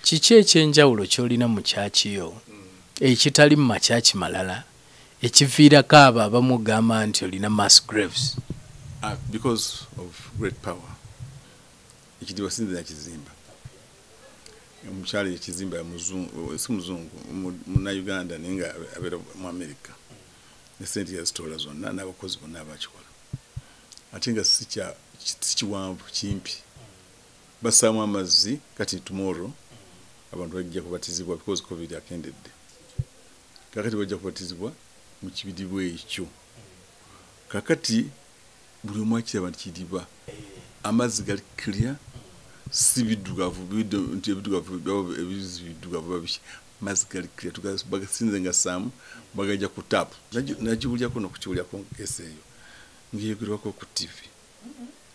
Kiki ekyenjawulo ky'olina mu church yo ekitali mu makyaki malala, ekiviirako abo abamu gamba nti olina mass graves? Because of great power. Ekidiba sinze nakizimba. Omukyala ekizimba muzungu, si muzungu, Munnayuganda, naye nga abeera mu America, ne sente yazitoola zonna n'abakozi bonna abakikola, ate nga si kiwanvu, kimpi, bassaamu amazzi. Kati tomorrow abantu bajja kubatizibwa because COVID akendedde. Kakati bajja kubatizibwa mu kibidibu ekyo. Kakati buli omu akiraba nti kidiba, amazzi gali clear, si biddugavu nti ebiddugavu, ebizi biddugavu babiki. Mazzi gali clear, bagasinze nga saamu bagajja ku tap. Nagiwulyako n'okukiwulyako case eyo ngaeyogerwako ku TV.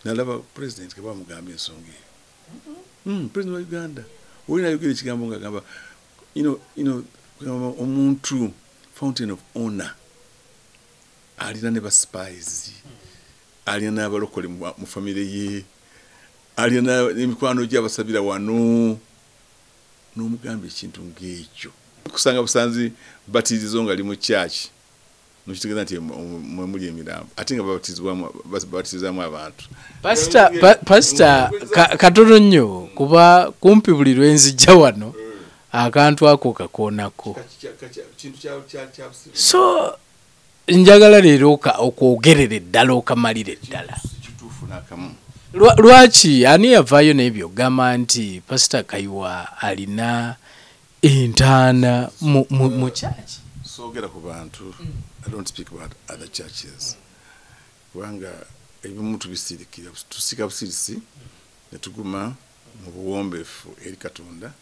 Nalaba president ke bamugamba ensonga eyo. President wa Uganda oli nayogera ekigambo ng'agamba omuntu fountain of honor, alina ne ba spies, alina n'abalokole mu famire ye, alina n'emikwano gye abasabira wano, n'omugamba ekintu ng'ekyo. Kusanga busanzi batirizo nga li mu church, nokitegeeza nti mwe muli emirambo, ate nga babatizibwamu abantu. Pasita, katono nnyo, kuba kumpi buli lwenzijja wano akantu ako kakoonako. So njagala leero okwogerera eddala, okamalire ddala. Kituufu n'akamu. Lwaki ani yavaayo n'ebyo gamba nti Pasita Kayiwa alina entaana mu church? Soogera ku bantu. I don't speak about other churches, kubanga ebimu tubisirikira, tusika busirisi ne tuguma mu buwombeefu eri Katonda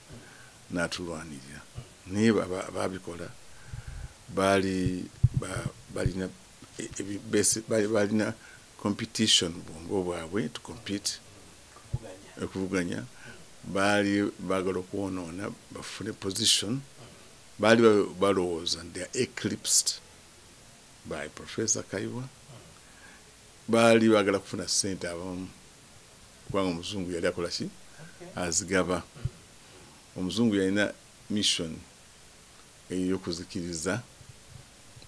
n'atulwanirira. Naye babikola baali balina balina competition, bwongo bwabwe to compete, okuvuganya. Baali baagala okwonoona bafune position. Baali balowooza they are eclipsed by Professor Kayiwa. Baali baagala kufuna ssente abamu, kubanga omuzungu yali akola ki, azigaba. Omuzungu yalina mission ey'okuzikiriza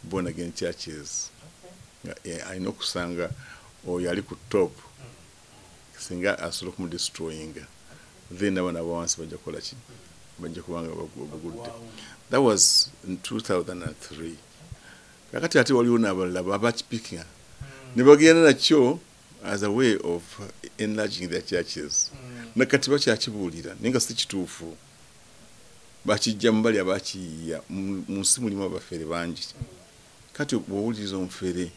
born again churches, nga alina okusanga oyo ali ku top, singa asobola okumudestroyinga, then abaana abawansi bajja kukola ki, bajja kubanga bagudde. That was in 2003. Kakati ate waliwo n'abalala babakipikinga ne bagenda nakyo as a way of enlarging their churches. Nakati bakyakibuulira, naye nga si kituufu. Bakijja mu bali abakiyiiya. Mu nsi mulimu abafere bangi. Kati bw'owuliriza omufere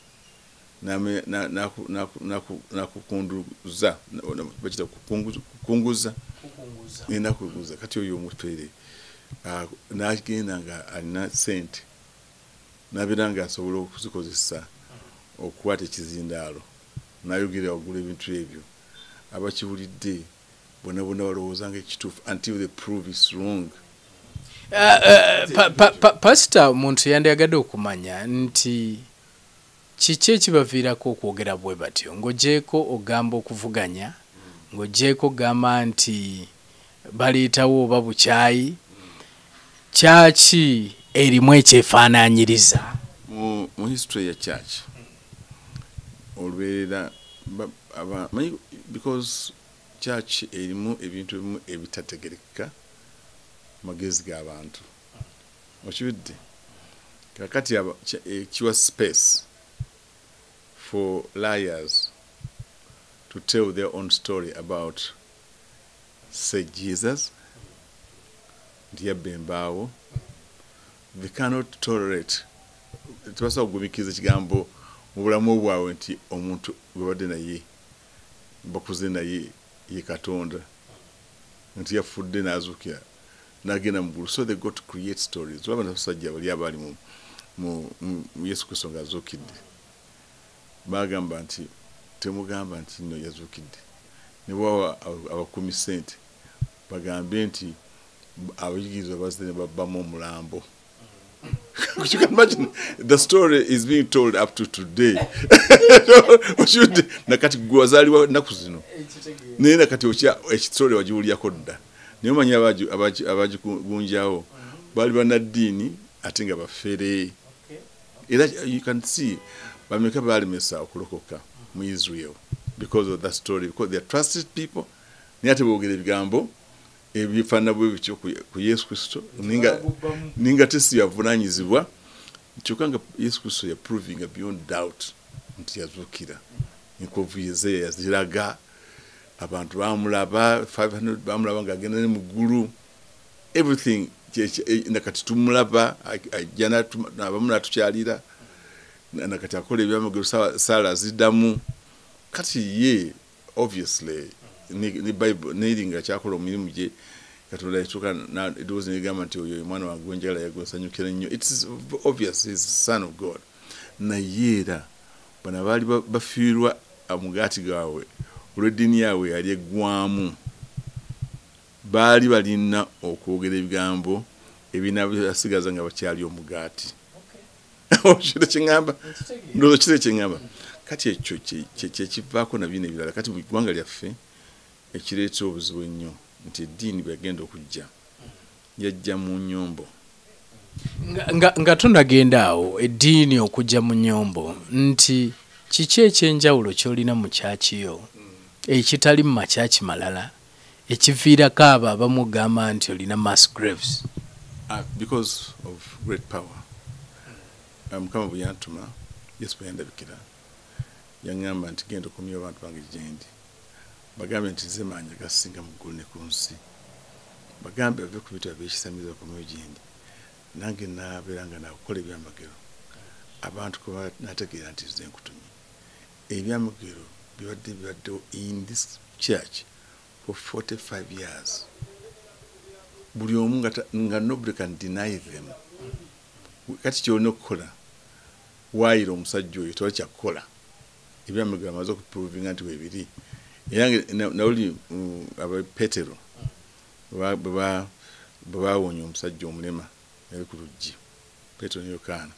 nakukunduza, bakita kukunguza, nakukunguza. Kati oyo omufere n'agenda nga alina sente, n'abeera nga asobola okuzikozesa okukwata ekizindaalo, n'ayogera waggulu ebintu ebyo, abakiwulidde bonna bonna balowooza nga ekituufu until they prove it's wrong. Pasita, omuntu yandiyagadde okumanya nti kiki ekibaviirako okwogera bwe batyo, ng'ogyeko ogamba okuvuganya, ng'ogyeko ogamba nti baleetawo oba bukyayi. Kyaki erimu ekyefaanaanyiriza? Mu history ya church olubeerera, because church erimu ebintu ebimu ebitategerekeka magezi g'abantu, okibidde. Kakati kiwa space for liars to tell their own story about, say, Jesus nti yabba embaawo. They cannot tolerate, tebasobola kugumikiriza ekigambo mu bulamu bwabwe nti omuntu gwe badde naye, bakuze naye, ye Katonda, nti yafudde n'azuukira n'agenda mu ggulu. So they got to create stories. Olaba nabasajja bali abaali mu Yesu Kristo ng'azuukidde, bagamba nti temugamba nti nno yazuukidde, ne bwawa abakumi ssente bagambe nti abayigirizwa bazze ne babbamu omulambo. You can imagine the story is being told up to today. Nakati gwe wazaalibwa nnaku zino, naye nakati ekisitole wagiwulyako dda. Naye omanyi abagigunjawo baali bannaddiini ate nga bafere. Era you can see bameka balemesa okulokoka mu Israel because of that story, because they are trusted people, naye ate boogera ebigambo ebifaanana bwe bityo ku Yesu Kristo, ninga tesi yavunaanyizibwa. Kyokka nga Yesu Kristo yaprovinga beyond doubt nti yazuukira. Enkovu ze yaziraga, abantu bamulaba, 500 bamulaba ng'agenda ne mu ggulu, everything. Nakati tumulaba ajja abamu natukyalira, nakati akola ebyamagero, saala aziddamu. Kati ye obviously ne Bible neri nga kyakola omulimu gye, Katonda yatuuka eddoboozi negamba nti oyo omwana wange gwenjagala, yagwensanyukira nnyo. It's obvious he's the son of God. Naye era bano abaali bafiirwa omugaati gaabwe olw'eddiini yaabwe yali eggwamu, baali balina okwogera ebigambo ebinabasigaza nga bakyali omugaati. Kiro kyeŋŋamba, ndowooza kiro kyeŋŋamba. Kati ekyo kyekivaako nabino ebirala. Kati mu ggwanga lyaffe ekireeta obuzibu ennyo nti eddiini bwe yagenda okujja, yajja mu nnyombo. Nga tonagenda awo, eddiini okujja mu nnyombo, nti kiki ekyenjawulo ky'olina mu church yo ekitali mu makyaki malala ekiviirako abo abamu gamba nti olina mass graves? Because of great power. Mukama bwe yantuma, Yesu bwe yandabikira, yaŋŋamba nti genda okomya abantu bange gyendi, bagambe nti nze maanyi agasinga mu ggulu ne ku nsi, bagambe bave ku bintu abyekisamiza bakomeyo gyendi, nange naabeera nga nakukola ebyamagero abantu kwe nategeera nti nze nkutumye. Ebyamagero bibadde bibaddewo in this church for 45 years, buli omu nga nobody can deny them. Kati kyolina okukola, waayira omusajja oyo, tewali kyakukola, ebyamagero amaze okuprovinga nti webiri. Era nawuli abapetero bwe bawonya omusajja omulema yali ku luggi, Petero ne Yokaana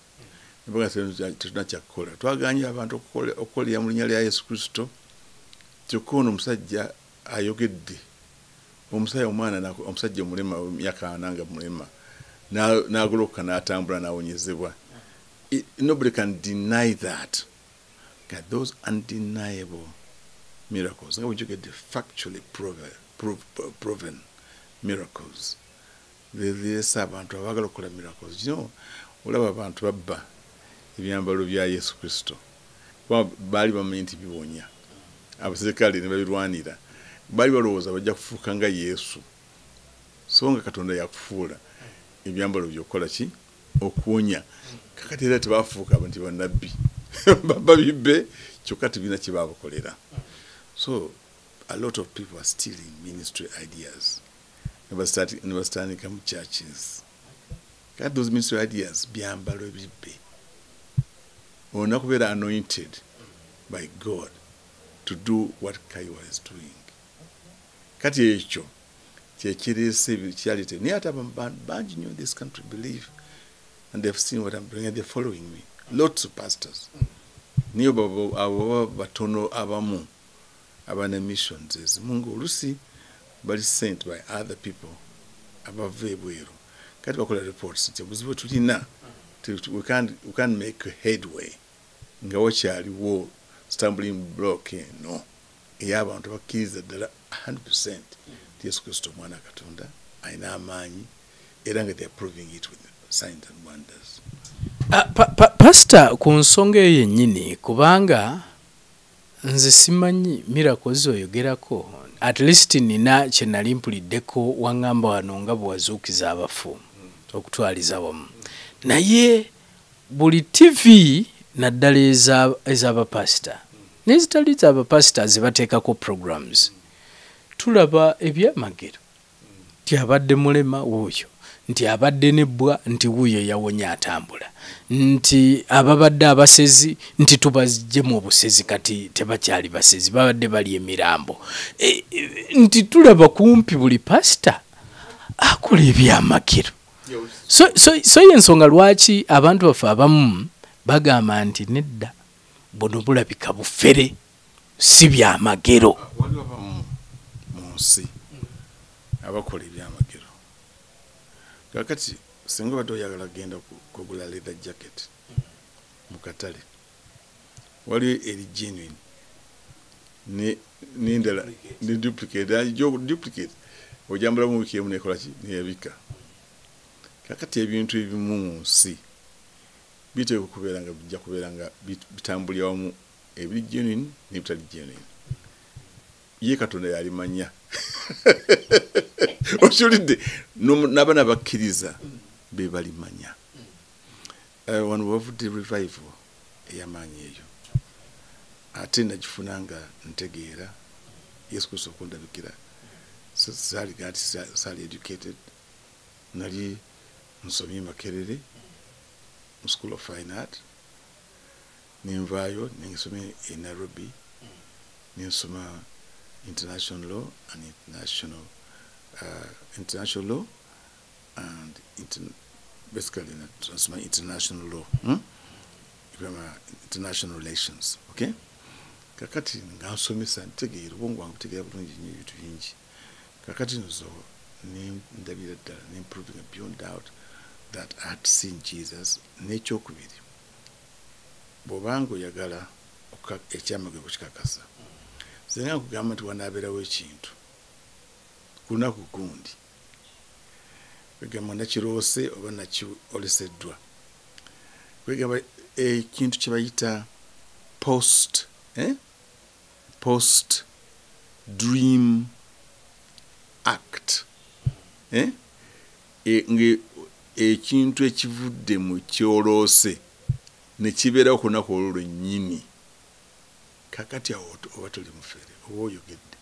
nebaga tetulina kyakukola, twaganye abantu okukolera mu linnya lya Yesu Kristo, kyokka ono omusajja ayogedde, omusajja omwana, omusajja omulema emyaka 40 nga mulema, n'agolokoka n'atambula n'awonyezebwa. Nobody can deny that. Got those undeniable miracles nga bwejogedde, factually proven miracles zireese abantu abaagala okukola miracles. Olaba abantu babba ebyambalo bya Yesu Kristo kuba baali bamanyi nti biwonya, abaserikale ne babirwanira, baali balowooza bajja kufuuka nga Yesu. So nga Katonda yakufuula ebyambalo byokukola ki? Okuwonya. Kakati era tebafuuka nti bannabbi, babibbe kyokka tebirina kye babakolera. So a lot of people are stealing ministry ideas ne basitandika mu churches. Kati those ministry ideas byambalo ebibbe. Olina kubeera anointed by God to do what Kaiwa is doing. Kati ekyo kyekireese kyalite, naye ate bangi nnyo in this country believe and they've seen what I'm doing and they're following me, lots of pastors. Niyo abo baba batono abamu abana missions ezimu ngaolusi bali sent by other people abava ebweru. Kati bakola reports nti obuzibu bwe tulina, we can't make headway nga wakyaliwo stumbling block eno ey'abantu bakkiriza ddala 100% nti Yesu Kristo omwana wa Katonda alina amaanyi, era nga they are proving it with signs and wonders. Pasita, ku nsonga eyo yennyini, kubanga nze simanyi miracles oyogerako, at least nina kye nali mpuliddeko waŋŋamba wano nga bwe wazuukiza abafu okutwaliza wamu, naye buli TV naddala ez'abapasita n'ezitali z'abapasita ze bateekako programs, tulaba ebyamagero nti abadde mulema wuuyo, nti abadde nebbwa nti wuuyo yawonya atambula, nti ababadde abasezi nti tubaggyemu obusezi, kati tebakyali basezi, babadde bali emirambo. Nti tulaba kumpi buli pasita akola ebyamagero. So yensonga lwaki abantu baffe abamu bagamba nti nedda, buno bulabika bufere, si byamagero. Waliwo abamu mu nsi Abakola ebyamagero. Kakati singa obadde oyagala kugenda kugula leather jacket mu katale, waliwo eri genuine n'endala ne duplicate. Duplicate ojambula mu wiiki emu nekola ki, neyabika. Kakati ebintu ebimu mu nsi biteekwa okubeera nga bijja kubeera nga bitambulira wamu, ebiri genuine n'ebitali genuine. Ye Katonda yalimanya. Okiwulidde? N'abaana bakkiriza be balimanya. Wano wavudde revival ey'amaanyi eyo, ate nagifuna nga ntegeera Yesu Kristo okundabikira. Saaliga nti saali educated, nali nsomye Makerere mu School of Fine Art, nenvaayo nensoma e Nairobi, nensoma international law and international law and basically nasoma international law, International relations. Okay, kakati nga nsomesa ntegeera, obwongo bwange butegeera bulungi nnyo ebintu bingi. Kakati nzo ndabira ddala nemproving beyond doubt that I had seen Jesus. N'ekyokubiri, bw'obanga oyagala ekyamagero kukikakasa, singa nkugamba nti wanaabeerawo ekintu ku lunaku gundi, kwegamba nakiroose oba nakyoleseddwa, kwegamba ekintu kye bayita post dream act, eh? Ekintu ekivudde mu kyoloose ne kibeerawo ku lunaku olwo lwennyini, kakati awo oba toli mufere, oba oyogedde.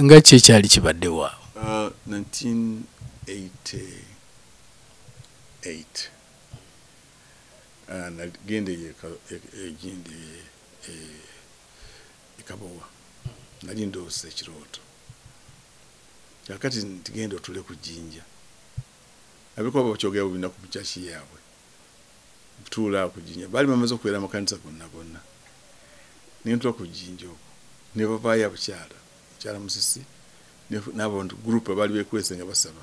Nga ki ekyali kibaddewo awo? 1988 nagenda egindi ekabowa, nali ndoose ekirooto. Kakati ntigenda otule ku jjinja, abikuba bakyogera buli ku kyaki yaabwe, tuula ku jjinja. Baali bamaze okubeera amakanisa gonna gonna, nentula ku jjinja okwo ne bavaayo abakyala, mukyala Musisi n'abantu group abaali beekwese nga basaba,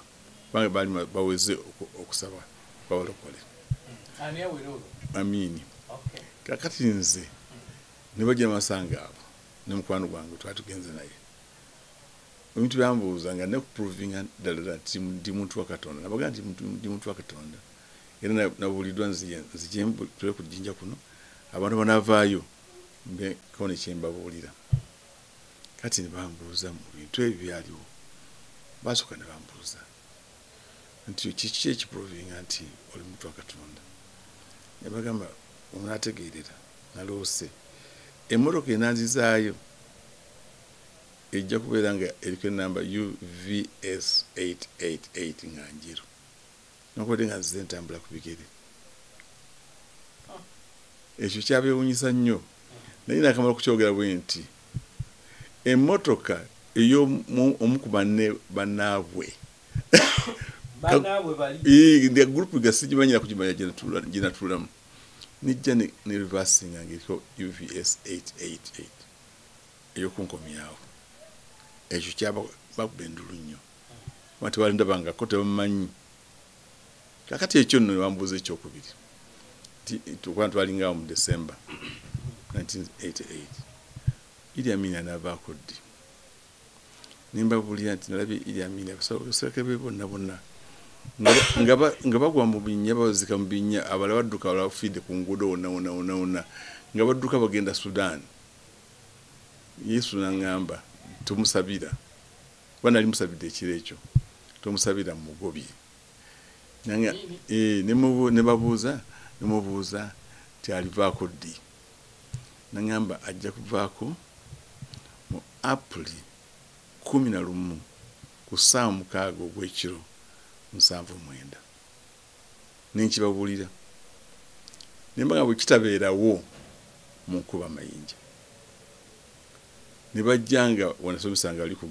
kubanga baali baweze okusaba babalokole. Amiini. Kakati nze ne bajja masanga abo ne mukwano gwange twali tugenze naye, ebintu byambuuza nga nekuprovinga ddala nti ndi muntu wa Katonda. Nabaga nti ndi muntu wa Katonda, era nabuuliddwa nzije tule ku jjinja kuno, abantu banaavaayo mbeko ne kyembabuulira. Kati ne bambuuza mu bintu ebyo byaliwo, basooka ne bambuuza nti kiki ekiprovinga nti oli muntu wa Katonda. Ne bagamba omunaategeerera naloose emmotoka enanzizaayo ejja kubeera nga eriko enamba UVS 888 nga njeru, nokubadde nga nzize ntambula ku bigere. Ekyo kyabeewuunyisa nnyo, naye nakamala okukyogera bwe nti emmotoka ey'omu ku banne bannaabwe gurupu nga sigimanyira kugimanya gyenatuulamu, nijja ne reversinga ng'eriko UVS 888 ey'okunkomyawo. Ekyo kyabakuba endulu nnyo, kuba tebalindabangako, tebamanyi. Kakati ekyo nno ne bambuuza ekyokubiri, kuba twalingawo mu December 1988, Idi Amin anaavaako ddi? Ne mbabuulira nti nalabye Idi Amin abaserikale be bonna bonna nga bagwa mu binnya, bazika mu binnya, abalala badduka, abalala bafiidde ku nguudo wonna wonna wonna wonna, nga badduka bagenda Sudan. Yesu n'aŋŋamba tomusabira, kuba nali musabidde ekiro ekyo, tomusabira mugobye. Ne babuuza, ne mubuuza nti alivaako ddi? N'aŋŋamba ajja kuvaako mu April 11 ku ssaawa 6 ogw'ekiro 79. Ne nkibabuulira. Ne mbagamba bwe kitabeerawo mu nkuba amayinja. Ne bajja nga wanasomesanga ali ku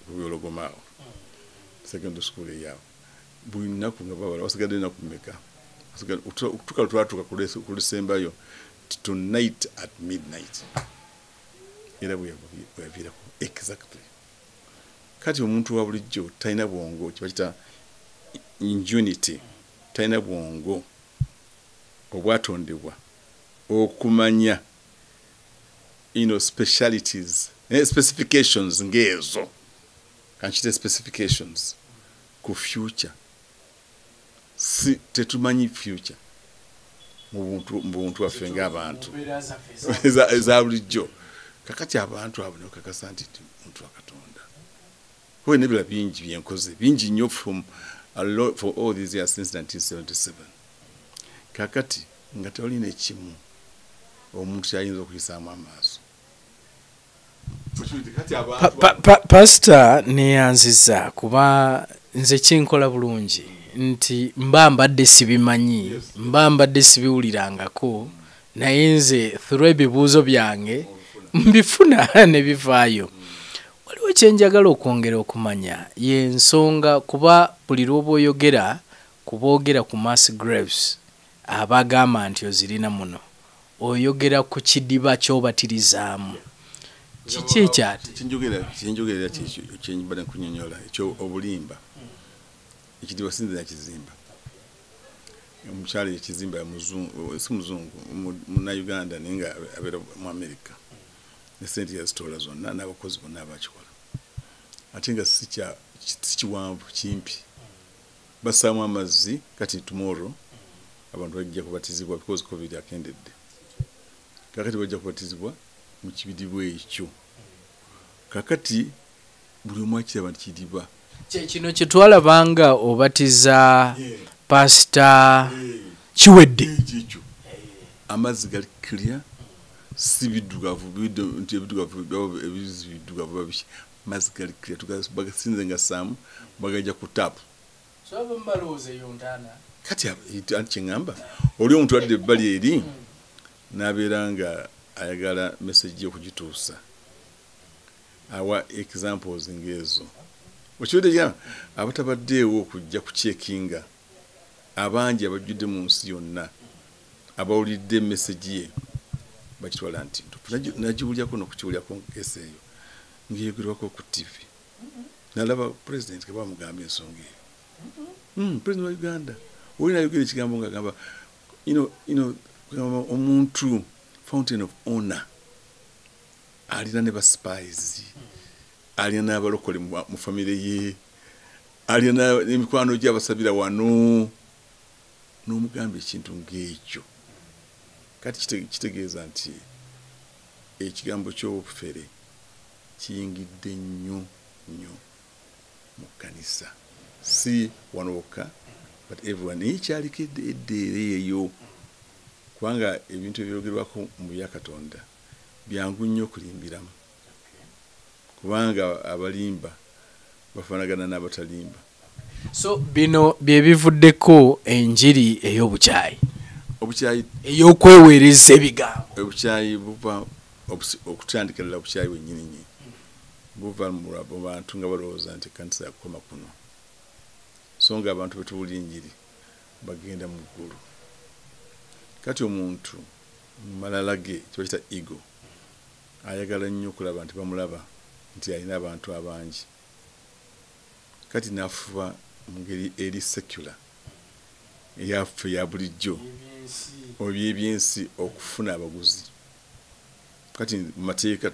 Byologoma awo, secondary school eyaawo, buli lunaku nga babala wasigadde ennaku mmeka, okutuuka lwe twatuuka ku lusembayo tonight at midnight, era bwe yaviirako exactly. Kati omuntu wa bulijjo talina bwongo, kibakita ingenuity, talina bwongo obwatondebwa okumanya specialities, specifications ngezo, kankite specifications ku future. Si tetumanyi future mu buntu waffe ng'abantu eza bulijjo. Kakati abantu abo ne bakakasa nti muntu wa Katonda. Kuba n'ebirala bingi byenkoze, bingi nnyo, from a lot, for all these years since 1977. Kakati nga tewalina ekimu omuntu kyayinza okuyisaamu amaaso. Pasita, neyanziza, kuba nze kinkola bulungi nti mba mbadde sibimanyi, mba mbadde sibiwulirangako, naye nze through ebibuuzo byange mbifuna ne bivaayo. Waliwo kyenjagala okwongera okumanya, yensonga kuba buli lwoba oyogera kuboogera ku mass graves abagamba nti ozirina muno, oyogera ku kidiba ky'obatirizaamu, kiki ekyate? Kyenjogerera kyenjibadde nkunyonyola ekyo obulimba. Ekidiba sinze nakizimba, omukyala ekizimba si muzungu, Munnayuganda, naye nga abeera mu America, ne sente yazitoola zonna n'abakozi bonna abakikola, ate nga si kiwanvu, kimpi, bassaamu amazzi. Kati tomorrow abantu bajja kubatizibwa because COVID akendedde. Kakati bajja kubatizibwa mu kidiba ekyo. Kakati buli omu akiraba nti kidiba. Kyekino kyetwalabanga obatiza Pasita Kiwedde. Ekyo amazzi gali clear, si biddugavu nti ebiddugavu, ebizi biddugavu babiki, mazzi gali clear, bagasinze nga saamu bagajja ku tap. Kati anti kyeŋŋamba, oli omuntu adde ebbali eri n'abeera nga ayagala message okugituusa, awa examples ng'ezo. Okiwedde gamba abatabaddeewo okujja kucheckinga, abangi abajjudde mu nsi yonna abawulidde message ye bakitwala nti ntuufu. Nagiwulyako n'okukiwulyako case eyo ng'eyogerwako ku TV, nalaba president ke bamugamba ensonga eyo. President wa Uganda oli nayogera ekigambo ng'agamba omuntu fountain of honor alina ne ba spies, alina n'abalokole mu famire ye, alina n'emikwano gye abasabira wano, n'omugamba ekintu ng'ekyo. Kati kitegeeza nti ekigambo ky'obufere kiyingidde nnyo nnyo mu kkanisa, si wano wokka but everyone. Naye kyaliko edda era eyo, kubanga ebintu ebyogerwako mu bya Katonda byangu nnyo okulimbiramu, kubanga abalimba bafaanagana n'abatalimba. So bino bye bivuddeko enjiri ey'obukyayi? Obukyayi. Ey'okweweereza ebigambo. Obukyayi buva okutandikira ddala, obukyayi bwennyini nnyini buva mu bantu nga balowooza nti ekkanisa yakukoma kuno, so nga abantu betuwulira enjiri bagenda mu ggulu. Kati omuntu mu malala ge, kibakita ego, ayagala nnyo okulaba nti bamulaba nti alina abantu abangi. Kati nafuba mu ngeri eri secular, eyaffe ya bulijjo, ebyebyensi, okufuna abaguzi. Kati mu mateeka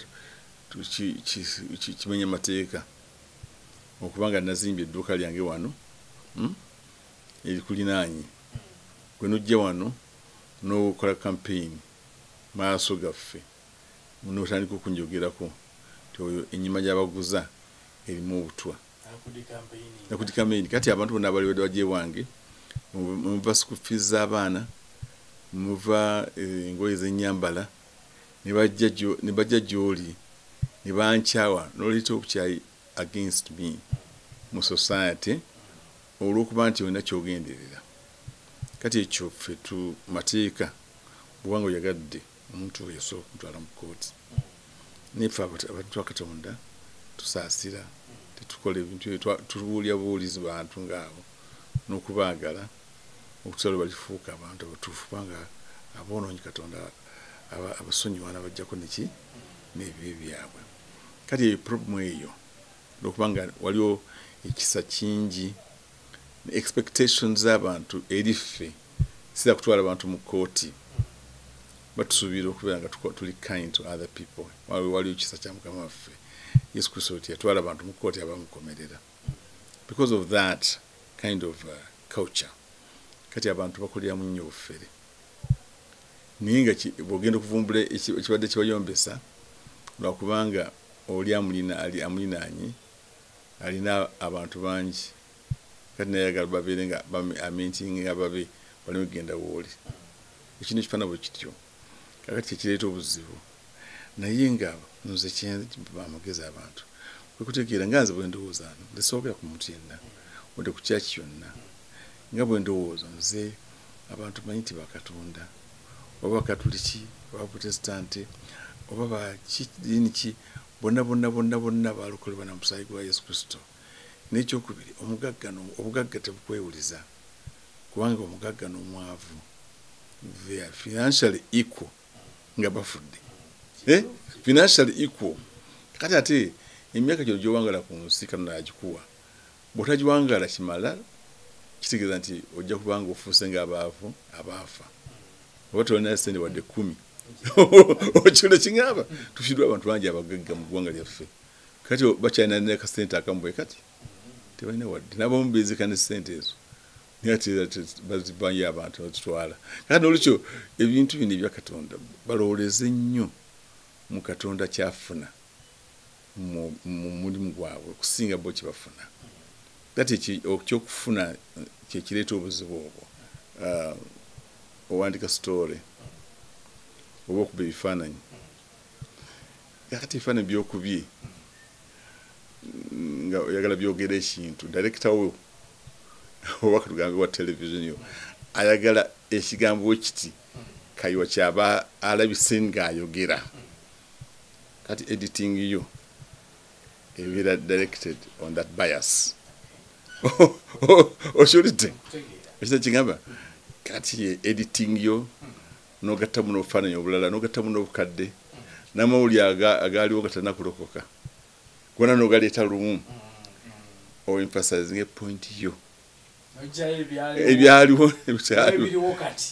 kimenya mateeka okubanga nazimbye edduuka lyange wano, erikulinaanye, gwe nojja wano n'okola campaign maaso gaffe, n'otandika okunjogerako nti oyo ennyima gy'abaguza erimu obutwa nakudi campaign. Kati abantu bonna abali badde bajja ewange, muva school fees z'abaana, muva engoye z'ennyambala, ne bajja gy'oli ne bankyawa, n'oleeta obukyayi against me mu society olw'okuba nti olina kyogenderera. Kati ekyo ffe tu mateeka, bw'obanga oyagadde omuntu oyo osobola okumutwala mu kkooti. Naye ffe abantu ba Katonda tusaasira, tetukola ebintu ebyo, tubuulira buwulizi bantu ng'abo n'okubaagala okutuusa lwe balifuuka abantu abatuufu, kubanga aboonoonyi Katonda abasonyiwa n'abaggyako neki n'ebibi byabwe. Kati eyo problem eyo Lwokubanga waliwo ekisa kingi, expectations z'abantu eri ffe sira kutwala abantu mu kkooti, batusuubira okubeera nga tuli kind to other people. Waliwo ekisa kya Mukama waffe Yesu Kristo ti yatwala abantu mu kkooti abamukomerera. Because of that kind of culture, kati abantu bakoleramu nnyo obufere. Naye nga bw'ogenda okuvumbula ekibadde kibayombesa, lwakubanga oli amulinaanye alina abantu bangi, kati nayagala babeere nga amintinga babe baleme kugenda wooli. Ekintu ekifaanana bwe kityo kakati kyekireeta obuzibu. Naye nga nze amagezi abantu kwekutegeera nga nze bwe ndowooza, nze soogera ku muntu yenna wadde ku kyaki yonna, nga bwe ndowooza nze abantu manyi nti bakatonda, oba bakatuliki oba protestant oba bakiddiini ki, bonna bonna bonna bonna balokolebwa na musaayi gwa Yesu Kristo. N'ekyokubiri, obugagga tebukwewuliza, kubanga omugagga n'omwavu they are financially equal nga bafudde, financially equal. Kati ate emyaka gyo gy'owangala ku nsi Katonda agikuwa, bw'otagiwangala kimala kitegeeza nti ojja kubanga ofuuse ng'abaavu abaafa, oba tolina ssente wadde 10. Okyo kiŋŋamba tufiirwa abantu bangi abagagga mu ggwanga lyaffe, kati bakyalina ne kasente akamu bwe kati tebalina wadde, n'abamu beezika ne ssente ezo, naye ate bazibanyo abantu bazitwala. Kati nolwekyo ebintu bino ebya Katonda balowooleze nnyo mu Katonda kyafuna mu mulimu gwabwe okusinga bo kye bafuna. Kati ekyokufuna kyekireeta obuzibu obwo. Owandika story oba okuba ebifaananyi, kakati ebifaananyi byokubye nga oyagala byogera ekintu, director wo oba katugambe wa television yo ayagala ekigambo kiti Kayiwa kyaba alabise ng'ayogera. Kati editing yo ebeera directed on that bias. Okiwulidde ekita kigamba? Kati editing yo n'ogattamu n'obufaananyi obulala, n'ogattamu n'obukadde n'amawulire agaaliwo gatanakulokoka gona, n'ogaleeta lumu o emphasizing point yo, ebyaliwo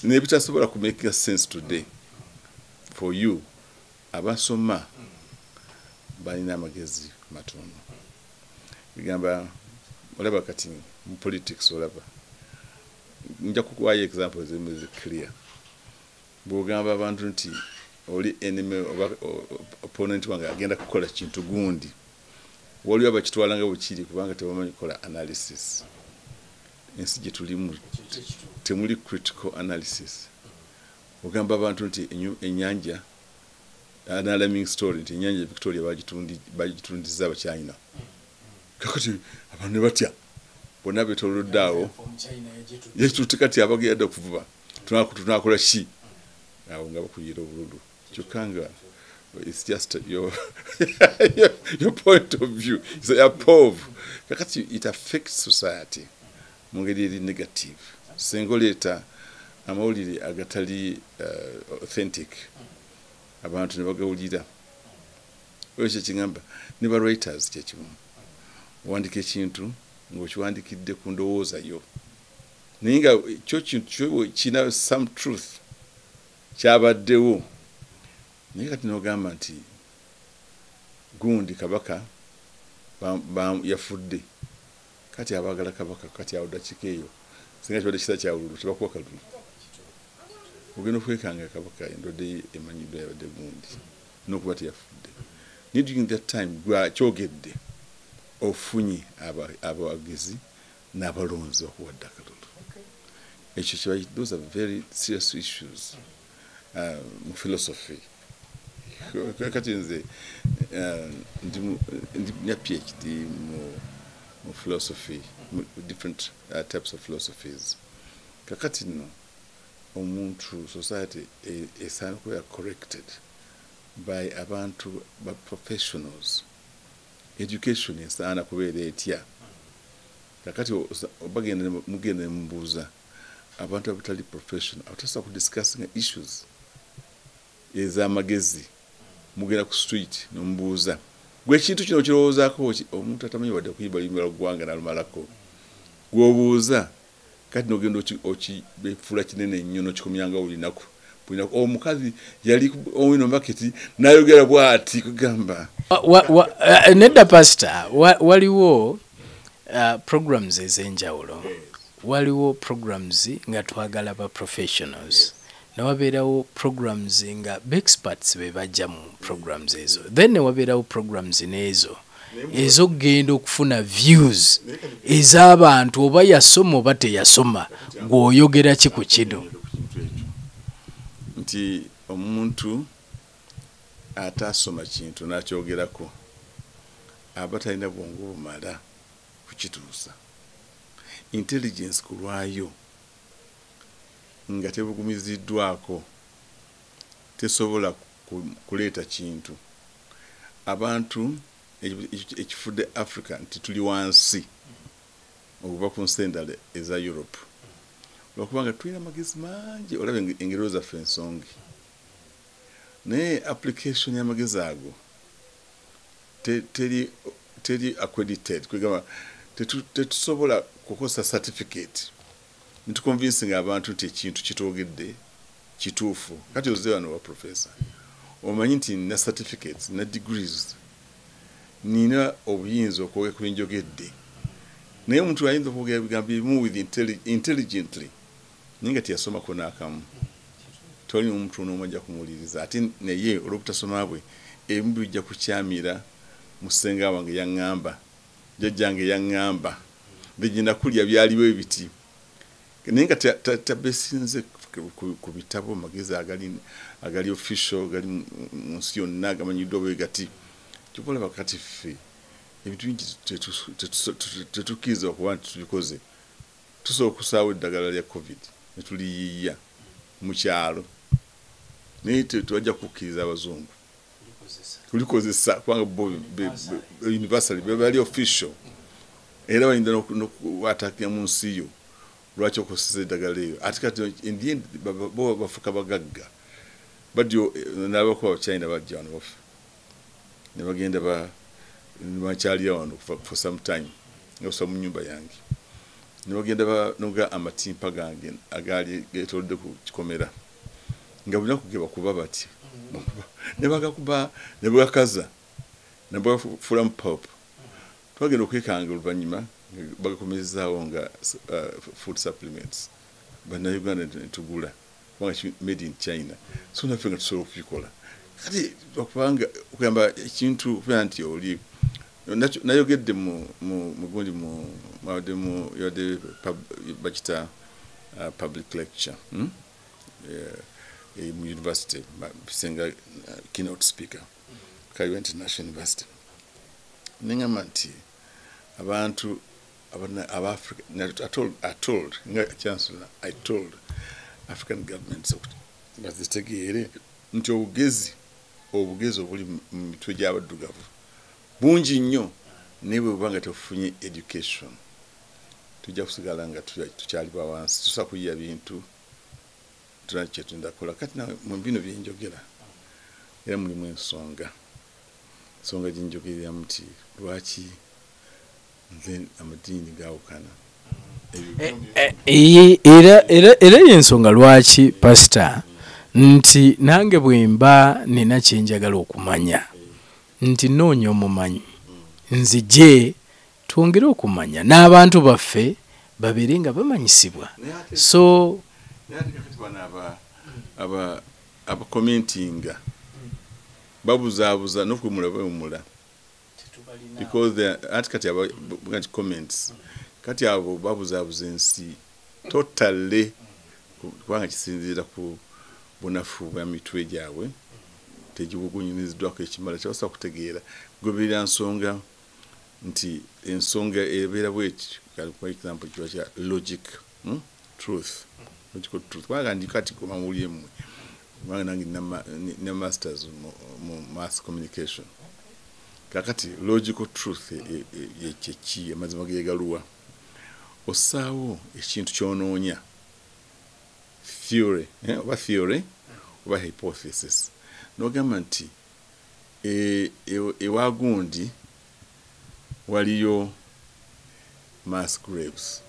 n'ebitasobola ku make sense today for you. Abasoma balina amagezi matono. Bigamba olaba kati mu politics, olaba nja kukuwayo example ezimu zi clear. Bw'ogamba abantu nti oli enemy oba opponent wange agenda kukola kintu gundi, waliwo abakitwala nga bwekiri kubanga tebamanyi kukola analysis. Ensi gye tulimu temuli critical analysis. Ogamba abantu nti ennyanja, an alarming story nti ennyanja Victoria bagitundiza Abachina, kakati abantu ne batya, bonna betolodde awo yetuti kati abagenda okuvuba tunakola ki? Awo nga bakuyira obululu, kyokka nga it's just your point of view. It's a POV. Kakati it affects society mu ngeri eri negative singa oleeta amawulire agatali authentic, abantu ne bagawulira. Ekyo kigamba ne ba writers kyekimu, owandika ekintu ng'okiwandikidde ku ndowooza yo, naye nga kyo kintu kyo kirina some truth kyabaddewo, naye kati n'ogamba nti gundi kabaka yafudde, kati abaagala kabaka kati awo dakiika eyo singa kibadde kisa kya bululu tebakuwa kalulu, ogenda okwekanga kabaka endwadde ye emanyiddwa yabadde gundi n'okuba teyafudde. Naye during that time gwakyogedde ofunye abawagizi n'abalonzi bakuwadde akalulu. Ekyo kiba, those are very serious issues mu philosophy. Kati nze ndi na PhD mu philosophy, mu different types of philosophies. Kakati nno omuntu, society esaana kubeera corrected by abantu ba professionals. Education esaana kubeera etya? Kakati bagenda mugenda nemubuuza abantu abatali professional, abatasobola kudiscussinga issues ez'amagezi, mugenda ku street nomubuuza. Gwe ekintu kino kirowoozaako omuntu atamanyi wadde kuyimba luyimba lwa ggwanga n'alumalako, gw'obuuza kati n'ogenda okifuula kinene nnyo n'okikomyanga buli lunaku. Omukazi yali owino market n'ayogera bw'ati kugamba. Nedda pastor, waliwo programs ez'enjawulo. Waliwo programs nga twagala ba professionals. Ne wabeerawo programs nga experts be bajja mu programs ezo. Then ne wabeerawo programs n'ezo ez'okugenda okufuna views ez'abantu oba yasoma oba teyasoma, gw'oyogera ki ku kino? Nti omuntu atasoma kintu n'akyogerako aba talina bwongo bumala kukituusa. Intelligence ku lwayo nga tebugumiziddwako tesobola kuleeta kintu. Abantu ekifudde Africa nti tuli wansi okuva ku nsi endala eza Europe, lwakubanga tulina amagezi mangi, olaba engero zaffe ensongi, naye application y'amagezi ago teri accredited. Kwegamba tetusobola kukozesa certificate nituconvincinga abantu nti ekintu kitwogedde kituufu. Kati ozze wano wa professor, omanyi nti nina certificates, nina degrees, nina obuyinza okwogera ku byenjogedde, naye omuntu ayinza okwogera ebigambo ebimu with intelligently naye nga teyasomako n'akamu, tewali omuntu n'omu ajja kumuwuliriza. Ate naye olw'obutasoma bwe ebimu bijja kukyamira musenga wange yaŋŋamba, jjajjange yaŋŋamba, nze gye nakulya byaliwo ebiti, naye nga tabesinze ku bitabo magezi agali official gali mu nsi yonna gamanyiddwa bwe gati. Kyova olaba kati ffe ebintu bingi tetukkiriza okuba nti tubikoze. Tusobola okusaawo eddagala lya COVID ne tuliyiiya mu kyalo, naye tewajja kukkiriza abazungu kulikozesa kubanga bo universally bali official, era bayinza n'okuattackinga mu nsi yo lwaki okozesa eddagala eryo. Ate kati in the end bo bafuuka bagagga, badyo n'abakuba China bajja wano baffe ne bagenda bakyalira wano for some time nga basula mu nnyumba yange, ne bagenda banoga amatimpa gange agaali geetoolodde ku kikomera, nga buli lunaku ge bakuba bati ne bagakuba ne bagakaza ne bagafuulamu pulp. Twagenda okwekanga oluvannyuma bagakomezaawo nga food supplements, bannayuganda ne tugula kubanga made in China, so naffe nga tusobola okubikola. Kati okubanga okugamba ekintu okubeera nti oli nayogedde mu gundi mwabadde mu yabadde bakita public lecture mu university, senga keynote speaker Kayiwa International University, neŋŋamba nti abantu Abafrica, I told nga chancellor, I told African governments bazitegeere nti obugezi obuli mu mitwe gy'abaddugavu bungi nnyo, naye bwe buba nga tebufunye education tujja kusigala nga tukyali ba wansi, tusobola kuyiya bintu tulina kye tuyinza kukola. Kati nawe mu bino bye njogera era mulimu ensonga gye njogereramu nti lwaki nze amadiini gaawukana. Era y'ensonga lwaki pastor nti nange bwe mba nina kye njagala okumanya nti nnoonya omumanyi nzije twongere okumanya n'abantu baffe babeere nga bamanyisibwa. So aba abakomentinga babuzaabuza n'okuwemula bawemula because they ati kati aba comments kati abo babuzaabuza ensi totally, kubanga kisinziira ku bunafu bwa mitwe gyabwe tegibugunyiriziddwako ekimala, tebasobola kutegeera kugoberera nsonga nti ensonga ebeera bweti. For example kiba kya logic truth, logical truth, kubanga ndi kati mawulire mmwe, kubanga nange nina masters mu mass communication. Kakati logical truth kyeki, amazima gegaluwa, ossaawo ekintu ky'onoonya theory oba theory oba hypothesis, n'ogamba nti Ewa gundi waliyo mass graves.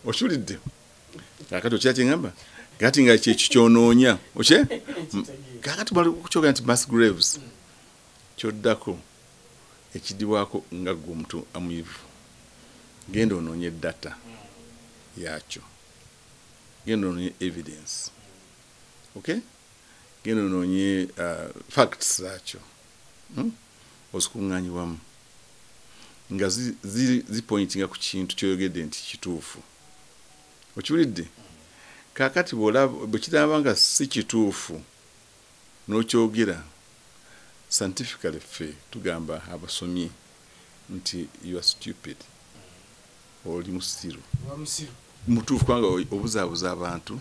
Okiwulidde? Kakati okira kyeŋŋamba, kati nga kyekyo kyonoonya okye. Kakati bali kukyogera nti mass graves, kyoddako ekidibwako nga gwe omuntu amuyivu, genda onoonye data yakyo, genda onoonye evidence, okay, genda onoonye facts zaakyo, Ozikuŋŋaanye wamu nga zipointinga ku kintu kyoyogedde nti kituufu. Okiwulidde? Kaakati bwe kiraba nga si kituufu n'okyogera, scientifically ffe tugamba abasomye nti you are stupid, oli musiru mutuufu, kubanga obuzaabuza abantu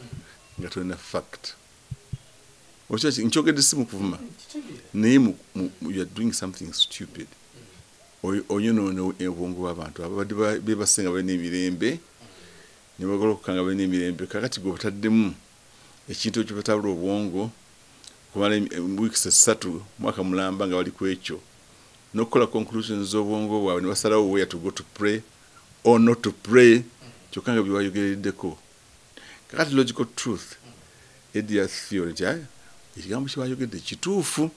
nga tolina fact. Nkyogedde si mu kuvuma, naye you are doing something stupid. Oyonoona obwongo bw'abantu ababadde bebase nga balina emirembe, ne bagolokoka nga balina emirembe. Kakati gwe bataddemu ekintu ekyo, batabula obwongo kumala weeks 3, mwaka mulamba nga bali ku ekyo, n'okukola conclusions z'obwongo bwabwe, ne basalawo where to go to pray or not to pray, kyokka nga byewayogereddeko. Kakati logical truth edia theory nti ekigambo kyebayogedde kituufu,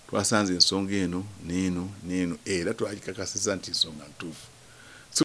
twasanze ensonga eno n'eno n'eno, era twagikakasiza nti ensonga ntuufu.